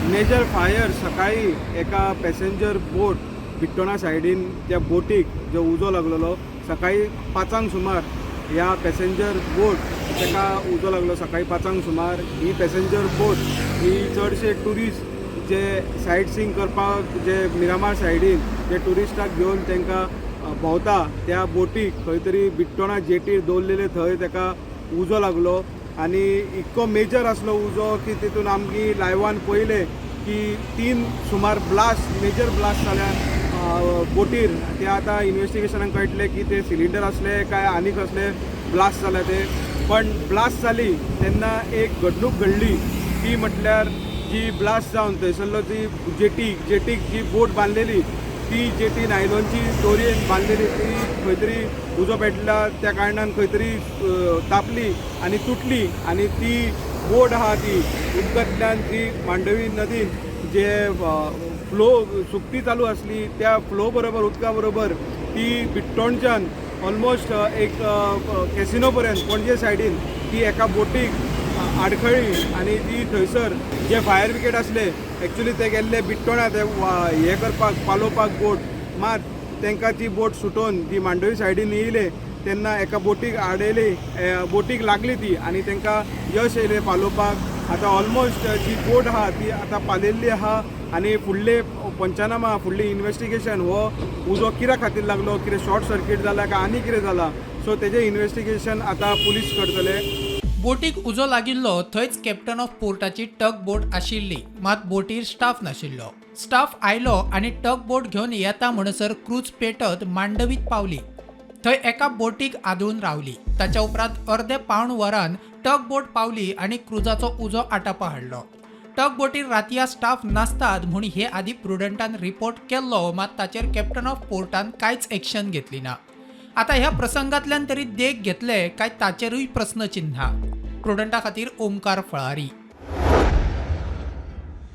Major fire सकाळी एका passenger बोट बिट्टोणा सायडीन त्या बोटीक जो उजो लागलेलो सकाळी 5 सुमार ह्या पॅसेंजर बोट ताका उजो लागलो. सकाळी 5 सुमार ही पॅसेंजर बोट ही चडशे ट्युरिस्ट जे सायट सीइंग करपाक जे मिरामार सायडीन जे ट्युरिस्टाक घेवन तांकां भोंवता त्या बोटीक खंय तरी बिट्टोणा जेटीर दवरलेले थंय ताका उजो लागलो आनी इतको मेजर आसलो उजो की तितून आमची लायवान पळयलें की 3 सुमार ब्लास्ट, मेजर ब्लास्ट जाल्या बोटीर. ते आतां इन्वेस्टिगेशनाक कळटलें की ते सिलिंडर आसले काय आनी कसले ब्लास्ट जाले ते. पण ब्लास्ट जाली तेन्ना एक घडणूक घडली ती म्हटल्यार जी ब्लास्ट जावन थंयसरलो जी जेटीक जी बोट बांदलेली ती जेटी नायलॉनची दोरयेन बांदलेली ती खंय तरी उजो पेटला त्या कारणान खंय तरी तापली आनी तुटली आनी ती बोट आहा ती उदकांतल्यान जी मांडवी नदीन जे फ्लो सुकती चालू आसली त्या फ्लो बरोबर उदका बरोबर ती बिट्टोणच्यान ऑलमोस्ट एक कॅसिनो पर्यंत पणजे सायडीन ती एका बोटीक आडखळ्ळी आनी ती थंयसर जे फायर ब्रिगेड आसले एक्चुली ते गेल्ले बिट्टोणा ते हे करपाक पालोवपाक बोट, मात तांकां ती बोट सुटोवन ती मांडवी सायडीन येयले तेन्ना एका बोटीक आडयली, बोटीक लागली ती आनी तांकां यश येयलें पालोवपाक. आतां ऑलमोस्ट जी बोट आहा ती आतां पालयल्ली आहा आनी फुडले पंचनामा, फुडली इन्वेस्टिगेशन हो उजो कित्या खातीर लागलो, कितें शॉर्ट सर्कीट जाला काय आनी कितें जाला, सो तेजें इन्वेस्टिगेशन आतां पुलीस करतले. बोटीक उजो लागिल्लो थंयच कॅप्टन ऑफ पोर्टाची टग बोट आशिल्ली, मात बोटीर स्टाफ नाशिल्लो. स्टाफ आयलो आनी टग बोट घेवन येता म्हणसर क्रूज पेटत मांडवीत पावली. थंय एका बोटीक आदळून रावली. ताच्या उपरांत अर्दे पावण वरान टग बोट पावली आनी क्रुजाचो उजो आटापा हाडलो. टग बोटीर रातया स्टाफ नासतात म्हूण हे आदी प्रुडंटान रिपोर्ट केल्लो, मात ताचेर कॅप्टन ऑफ पोर्टान कांयच एक्शन घेतली ना. आता ह्या प्रसंगातल्यान तरी देख घेतले काय ताचेरूय प्रस्नचिन्ह. प्रुडंटा खातीर ओमकार फळारी.